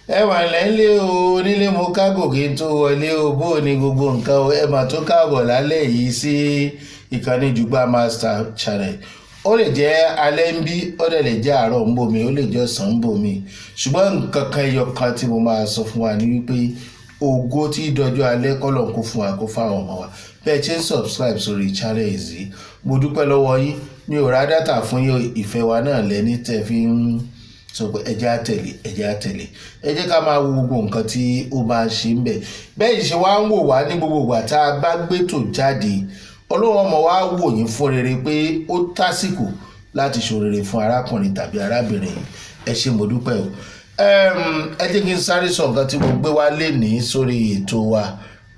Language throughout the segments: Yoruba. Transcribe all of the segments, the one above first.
Ẹ wà lẹ́lẹ́ o, onílé, mo kágò kí n tó wọlé o. Bó o ní gbogbo nǹkan o, ẹ mà tó káàbọ̀ lálẹ́ yìí sí ìkànnì Jùgbà Master Channel. Ó lè jẹ́ alẹ́ ń bí, ó dẹ̀ lè jẹ́ àárọ̀ ń bòmí, ó lè jẹ́ ọ̀sán ń bòmí, ṣùgbọ́n nǹkan kan ẹyọ kan tí mo máa sọ fún wa ni wípé ògo tí dọjọ́ alẹ́ kọ́lọ̀ kó fún wa, kó fáwọn ọmọ wa. Bẹ́ẹ̀ ṣe ń subscribe sórí channel yìí, mo dúpẹ́ lọ́wọ́ yín. Mi ò ra data fún yín. Ìfẹ́ wa náà lẹ́ni tẹ́ fi ń sọ pé ẹ jẹ́ á tẹ̀lé, ẹ jẹ́ á tẹ̀lé, ẹ jẹ́ ká máa wo gbogbo nǹkan tí ó máa ṣe ń bẹ̀. Bẹ́ẹ̀ ṣe wá ń wò wá ní gbogbo ìgbà tá a bá gbétò jáde, Ọlọ́run ọmọ wa wò yín fún rere pé ó tásìkò láti ṣòrere fún arákùnrin tàbí arábìnrin yìí. Ẹ ṣé, mo dúpẹ́ o. Ẹ jẹ́ kí n sáré sọ nǹkan tí mo gbé wá lénìí sórí ètò wa,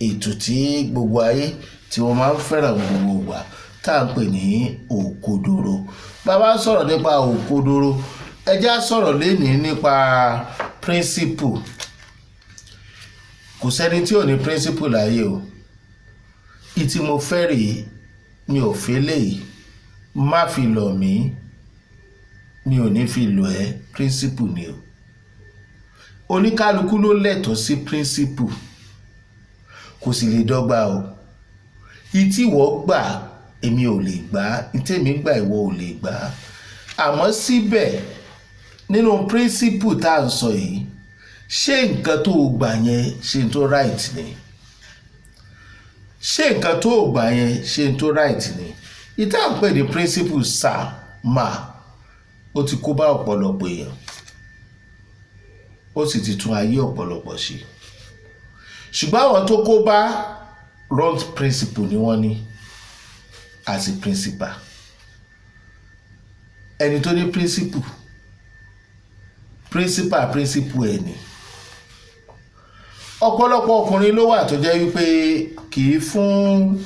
ètò tí gbogbo ayé tí wọ́n máa ń fẹ́ràn gbogbo ìgbà, tá à ń pè ní Òkodoro. Bàbá sọ̀rọ̀ nípa òkodoro, ẹ jẹ́ á sọ̀rọ̀ lénìí nípa principle. Kò sẹ́ni tí ò ní principle láyé o. Ìtí mo fẹ́ rèé, mi ò fẹ́ léyìí, má fi lọ̀ mí, mi ò ní fi lọ̀ ẹ́. Principle ni o. Oníkálukú ló lẹ́tọ̀ọ́ sí principle, kò sì lè dọ́gba o. Ìtí ìwọ gbà, èmi ò lè gbà. Ìtí èmi gbà, ìwọ ò lè gbà. Àmọ́ síbẹ̀, nínú principle tá à ń sọ yìí, ṣé nǹkan tó o gbà yẹn, ṣe n tó right ni? Ṣé nǹkan tó o gbà yẹn, ṣe n tó right ni? Ìta ń pè ní principle sà mà, ó ti kó bá ọ̀pọ̀lọpọ̀ èèyàn, ó sì ti tún ayé ọ̀pọ̀lọpọ̀ ṣe. Ṣùgbọ́n àwọn tó kó bá, wrong principle ni wọ́n ní as a principal. Ẹni tó ní principle, principal, principle ẹ̀ ni. Ọ̀pọ̀lọpọ̀ ọkùnrin ló wà tó jẹ́ wípé kì í fún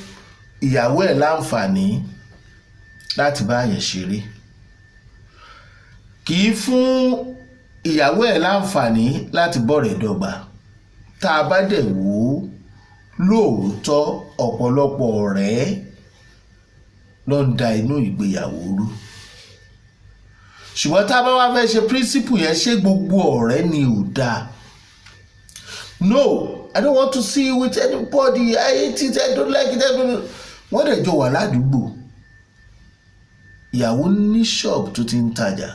ìyàwó ẹ̀ láǹfààní láti bá yẹn ṣeré, kì í fún ìyàwó ẹ̀ láǹfààní láti bọ̀rẹ̀ dọ́gba. Tá a bá dẹ̀ wò ó lóòótọ́, ọ̀pọ̀lọpọ̀ ọ̀rẹ́ ló ń da inú ìgbéyàwó rú. Ṣùgbọ́n tá a bá wá fẹ́ ṣe principle yẹn, ṣé gbogbo ọ̀rẹ́ ni ò dáa? "No, I don't want to see you with anybody. I hate it. I don't like it." I don't. Wọ́n dẹ̀ jọ wà ládùúgbò. Ìyàwó ní ṣọ́ọ̀bù tó ti ń tajà,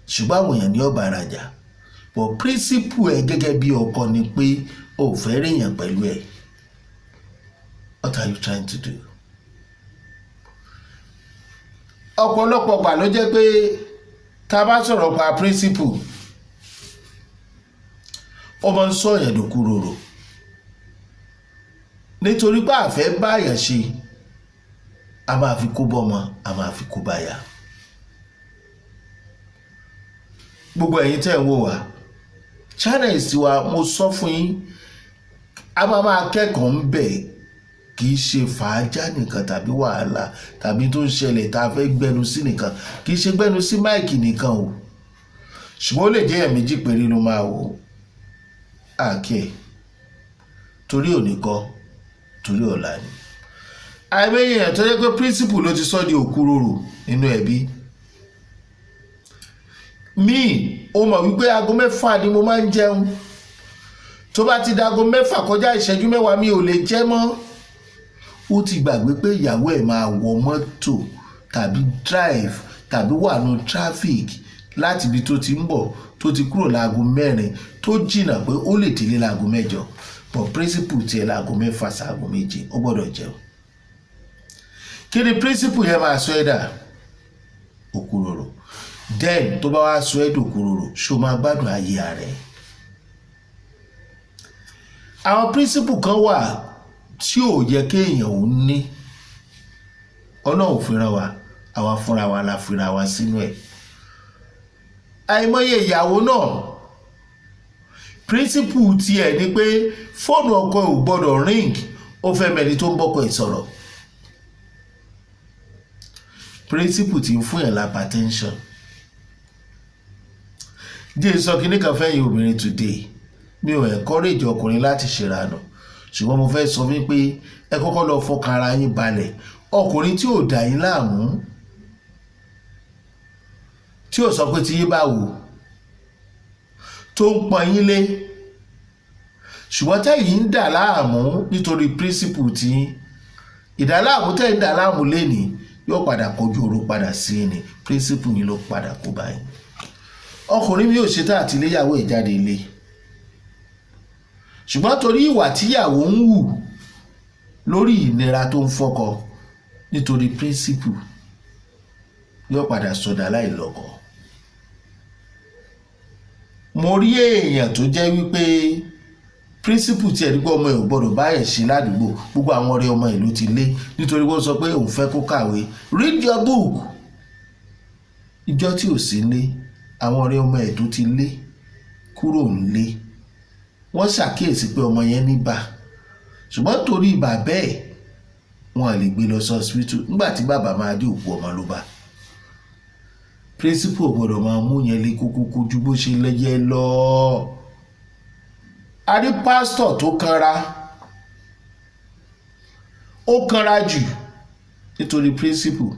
ṣùgbọ́n àwọn èèyàn ní ọ̀bà rajà, but principle ẹ̀ gẹ́gẹ́ bí ọkọ ni pé o ò fẹ́ ríyàn pẹ̀lú ẹ̀. What are you trying to do? Ọ̀pọ̀lọpọ̀ gbà ló jẹ́ pé tá a bá sọ̀rọ̀ pa principle, ó máa ń sọ̀yàn dòkúròrò, nítorí pé àfẹ́ báyàn ṣe, a máa fi kó bọ́mọ, a máa fi kó báyà. Gbogbo ẹ̀yin tẹ́ ń wò wá, channels tiwa, mo sọ fún yín, a máa máa kẹ́kọ̀ọ́ ń bẹ̀. Kì í ṣe fàájà nìkan tàbí wàhálà tàbí tó ń ṣẹlẹ̀ tá a fẹ́ gbẹnu sí nìkan, kì í ṣe gbẹnu sí mic nìkan o. Ṣùgbọ́n ó lè jẹ́ ẹ̀ẹ̀mejì péré ló máa wò àkẹ́, torí òní kọ́, torí ọ̀la ni. Àìmọye èèyàn tó jẹ́ pé principle ló ti sọ di òkúròrò nínú ẹbí míì. Ó mọ̀ wípé aago 6 ni mo máa ń jẹun. Tó bá ti di aago 6 kọjá ìṣẹ́jú 10, mi ò lè jẹ mọ́. Ó ti gbàgbé pé ìyàwó ẹ̀ máa wọ mọ́tò tàbí drive tàbí wà nù traffic láti ibi tó ti ń bọ̀, tó ti kúrò láago 4, tó jìnnà, pé ó lè délé láago 8. But principle tiẹ̀, láago 6 sáago 7, ó gbọ́dọ̀ jẹun. Kí ni principle yẹn máa sọ ẹ́ dà? Òkúròrò. Then tó bá wá sọ ẹ́ dòkúròrò, ṣó máa gbádùn ayé rẹ̀? Àwọn principle kan wà tí ò yẹ kéèyàn ò ní. Ọlọ́run fúnra wa, àwa fúnra wa la fúnra wa sínú ẹ̀. Àìmọye ìyàwó náà, principle tiẹ̀ ni pé fóònù ọkọ ò gbọ́dọ̀ ring, ó fẹ́ mẹ́ni tó ń bọ́kọ ẹ̀ sọ̀rọ̀. Principle tí ń fún yàn l'hypertension. Jẹ́ sọ kínní kan fẹ́yìn obìnrin today. Mi ò encourage ọkùnrin láti ṣèrànù, ṣùgbọ́n mo fẹ́ sọ wípé ẹ kọ́kọ́ lọ fọkàn ara yín balẹ̀. Ọkùnrin tí ò dà yín láàmú, tí ò sọ pé tí yín bá wò, Tó ń pọn yín lé, ṣùgbọ́n tẹ́yìn ń dà láàmú nítorí principle tí ìdàláàmú tẹ́yìn ń dà láàmú lénìí yóò padà kojú oró padà sí ni. Principle yín ló padà kó báyìí. Ọkùnrin mi ò ṣetán àti iléyàwó ẹ̀ jáde ilé, ṣùgbọ́n torí ìwà tíyàwó ń hù lórí ìnira tó ń fọ́kọ, nítorí principle, yóò padà sọdá láìlọ́kọ. Mo rí èèyàn tó jẹ́ wípé principle tiẹ̀ nígbà ọmọ ẹ̀ ò gbọ́dọ̀ bá ẹ̀ ṣe ládùúgbò. Gbogbo àwọn ọ̀rẹ́ ọmọ ẹ̀ ló ti lé nítorí wọ́n sọ pé òun fẹ́ kó kàwé. Read your book. Ìjọ tí ò sí lé, àwọn ọ̀rẹ́ ọmọ ẹ̀ tó ti lé kúrò nílé, wọ́n ṣàkíyèsí pé ọmọ yẹn ní ibà, ṣùgbọ́n torí ibà bẹ́ẹ̀, wọn lè gbé lọ sí hospital. Nígbà tí bàbá máa dé, òkú ọmọ ló bá. Principle ò gbọ́dọ̀ máa mú yẹn lé kókókó ju bó ṣe lẹ́yẹ lọ. A rí pásítọ̀ tó kanra, ó kanra jù nítorí principle.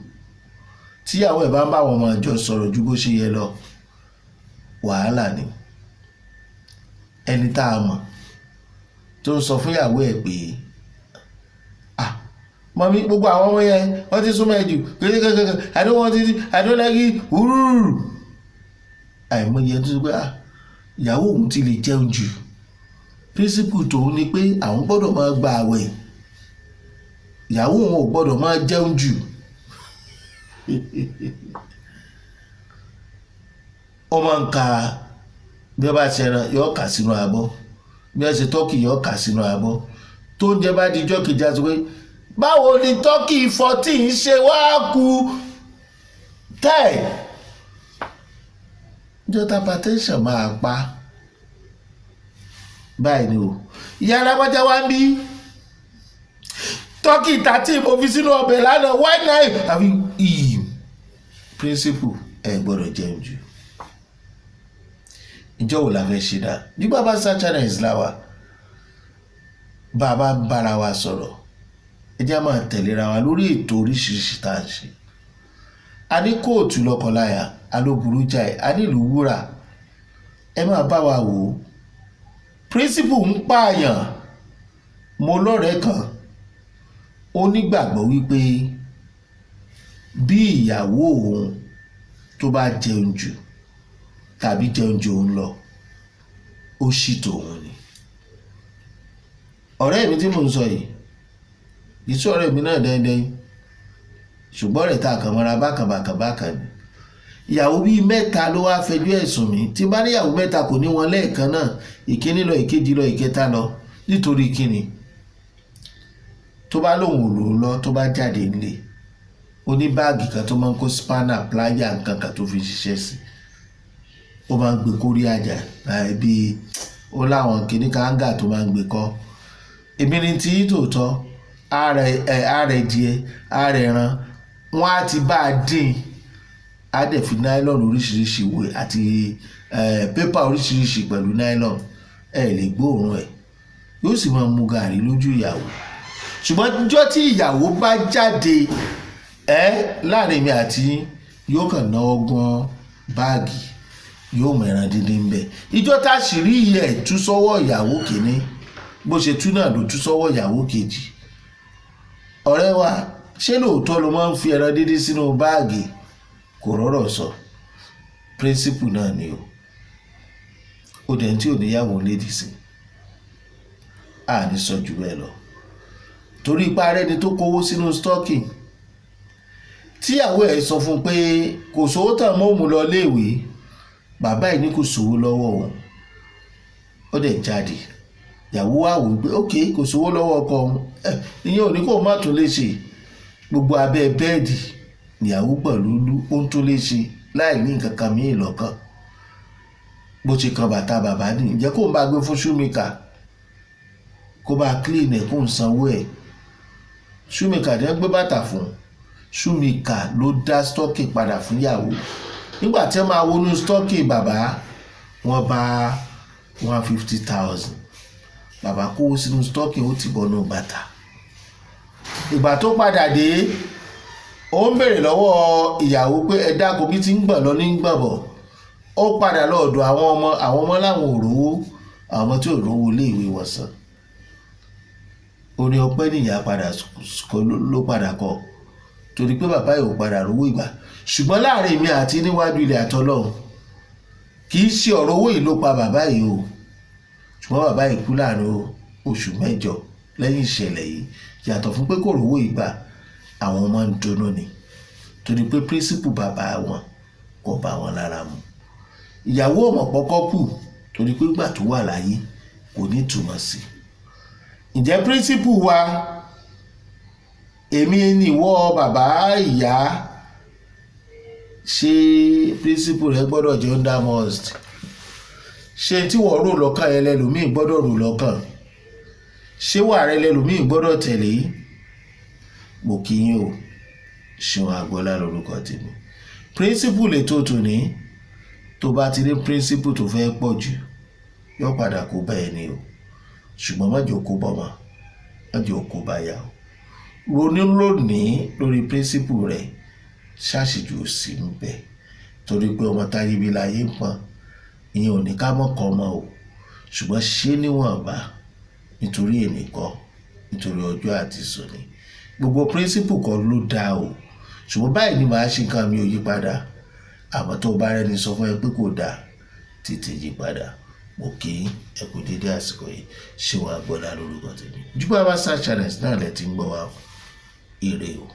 Tíyàwó ẹ̀ bá ń bá àwọn ọmọ ìjọ sọ̀rọ̀ ju bó ṣe yẹ lọ, wàhálà ni. Ẹni tá a mọ̀ tó ń sọ fún ìyàwó ẹ̀ pé, "Ah, mummy, gbogbo àwọn ọmọ yẹn, wọ́n ti súnmọ́ ẹ jù kékeré. I don't want it, I don't like it." Wúrúrú àìmọye tó sọ pé, ah, ìyàwó òun ti lè jẹun jù, principle tòun ni pé àwọn gbọ́dọ̀ máa gba àwẹ̀, ìyàwó òun ò gbọ́dọ̀ máa jẹun jù. Ó máa ń ka bí wọ́n bá ṣe ẹran, yóò kà sínú abọ́. Bí wọ́n ṣe turkey, yóò kà sínú abọ́. Tó ń jẹ bá di ijọ́ kejì, àti pé báwo ni turkey 14 ṣe wá ku 10? Jọta hypertension máa pa báyìí ni o. Ìyá alágbájá wá ń bí turkey 13 mo fi sínú ọbẹ̀ lánàá, why nine? Àbí principle ẹ gbọ́dọ̀ jẹun jù. Ìjọ wo la fẹ́ ṣe dá nígbà bá sa channels láwa bá a bá ń bára wa sọ̀rọ̀? Ẹ jẹ́ á máa tẹ̀léra wa lórí ètò oríṣiríṣi tá à ń ṣe. A ní kóòtù lọ́kọláya, a ló burú jáì, a nílùú wúrà. Ẹ máa bá wa wò ó. Principle ń pààyàn. Mo lọ́rẹ̀ẹ́ kan, ó nígbàgbọ́ wípé bí ìyàwó òun tó bá jẹun jù tàbí jẹun jù òun lọ, ó ṣì tòun ni. Ọ̀rẹ́ mi tí mò ń sọ yìí, kì í sọ ọ̀rẹ́ mi náà dẹ́ndẹ́n, ṣùgbọ́n ọ̀rẹ́ tá a kàn mọ́ra bákan bákan bákan ni. Ìyàwó bíi mẹ́ta ló wáá fẹjọ́ ẹ̀sùn mi. Tí bá níyàwó mẹ́ta, kò ní wọn lẹ́ẹ̀kan náà. Ìkíní lọ, ìkejì lọ, ìkẹta lọ. Nítorí kíni? Tó bá lóun ò lò ó lọ, tó bá jáde nílé, ó ní báàgì kan tó máa ń kó spanner, plier, nǹkan kan tó fi ṣiṣẹ́ sí. Ó máa ń gbé kórí àjà bíi ó láwọn kìnnì kan áńgà tó máa ń gbé kọ́. Èmi ni tí tòótọ́ ààrẹ díẹ̀, ààrẹ ẹran, wọ́n á ti bá a dín, á dẹ̀ fi nylon oríṣiríṣi wé àti pépà oríṣiríṣi pẹ̀lú nylon. Ẹ lè gbóòórùn ẹ̀. Yóò sì máa mu gàrí lójú ìyàwó. Ṣùgbọ́n ọjọ́ tí ìyàwó bá jáde ẹ láàrin mi àti yín, yóò kàn náwó gan báàgì, yóò mọ ẹran díndín ń bẹ. Ìjọ tá a sì rí ẹ̀ tú sọ́wọ́ ìyàwó kìíní, bó ṣe tú náà ló tú sọ́wọ́ ìyàwó kejì. "Ọ̀rẹ́ wa, ṣé lóòótọ́ ló máa ń fi ẹran díndín sínú báàgì?" Kò rọ́rọ̀ sọ. Principle náà ni o. Ó dẹ̀ tí ò níyàwó lédì sí a ní sọ jù bẹ́ẹ̀ lọ, torí ipa rẹ̀ ni tó kówó sínú stocking. Tíyàwó ẹ̀ sọ fún un pé kò sówó tàn mọ́ òun lọ léèwé, bàbá ẹ̀ ní kò sówó lọ́wọ́ òun. Ó dẹ̀ jáde. Ìyàwó wa wò ó pé ok, kò sówó lọ́wọ́ ọkọ òun, ìyẹn ò ní kó má tún lè ṣe. Gbogbo abẹ́ bẹ́ẹ̀dì ìyàwó pẹ̀lú ó ń tún lè ṣe láì ní nǹkan kan míì lọ́kàn. Bó ṣe kan bàtà bàbá ní, ǹjẹ́ kó ń bá gbé fún shoemaker kó bá clean ẹ̀, kó ń sanwó ẹ̀? Shoemaker ní wọ́n gbé bàtà fún. Shoemaker ló dá stocking padà fún ìyàwó. Nígbà tí wọ́n máa wọnú stocking bàbá, wọ́n bá 150,000. Bàbá kówó sínú stocking, ó ti bọnú bàtà. Ìgbà tó padà dé, ó ń béèrè lọ́wọ́ ìyàwó pé ẹ dákun, bí ti ń gbọ̀n lọ ní gbọ̀n bọ̀. Ó padà lọ ọ̀dọ̀ àwọn ọmọ. Àwọn ọmọ láwọn ò rówó, àwọn ọmọ tí ò rówó iléèwé wọn san. Orin ọpẹ́ nìyá padà ló padà kọ, torí pé bàbá yìí ò padà rówó ìgbà. Ṣùgbọ́n láàrin mi àti níwájú ilẹ̀ àtọlọ́hun, kì í ṣe ọ̀rọ̀ owó yìí ló pa bàbá yìí o. Ṣùgbọ́n bàbá yìí kú láàrin oṣù 8 lẹ́yìn ìṣẹ̀lẹ̀ yìí. Yàtọ̀ fún pé kò rówó ìgbà, àwọn ọmọ ń dunnú ni, torí pé principle bàbá wọn kò bá wọn lára mu. Ìyàwó ọmọ pọ́kọ́ kù, torí pé ìgbà tó wà láyé kò ní ìtumọ̀ sí. Ǹjẹ́ principle wa, èmi nìwọ bàbá, ìyá, ṣé principle rẹ gbọ́dọ̀ jẹ́ under must? Ṣé tí wọ́n rò lọ́kàn yẹn lẹ́lòmíì gbọ́dọ̀ rò lọ́kàn? Ṣé wà rẹ lẹ́lòmíì gbọ́dọ̀ tẹ̀lé? Mo kí yín o. Ṣeun Àgbọ́lá lórúkọ tèmi. Principle lè tó tòní. Tó bá ti ní principle tó fẹ́ pọ̀ jù, yóò padà kó bá ẹni o. Ṣùgbọ́n má jẹ́ kó bọ́ mọ́, má jẹ́ kó bá yà o. Ronú lónìí lórí principle rẹ, ṣáṣìjù sí ń bẹ, torí pé ọmọ táyé bí láyé ń pọ́n. Ìyẹn ò ní ká mọ̀ kọ́ ọmọ o, ṣùgbọ́n ṣé níwọ̀nba, nítorí èmi kọ́, nítorí ọjọ́ àti sùn ni. Gbogbo principle kan ló dáa o, ṣùgbọ́n báyìí ni màá ṣe nǹkan mi ò yí padà. Àmọ́ tó bá rẹ́ni sọ fún ẹ pé kò dáa, tètè yí padà. Mo kí ẹ kú dédé àsìkò yìí. Ṣé wàá gbọ́dá lórúkọ tèmi. Jùgbọ́n Master Channels náà lẹ ti ń gbọ́ wa. Ire o.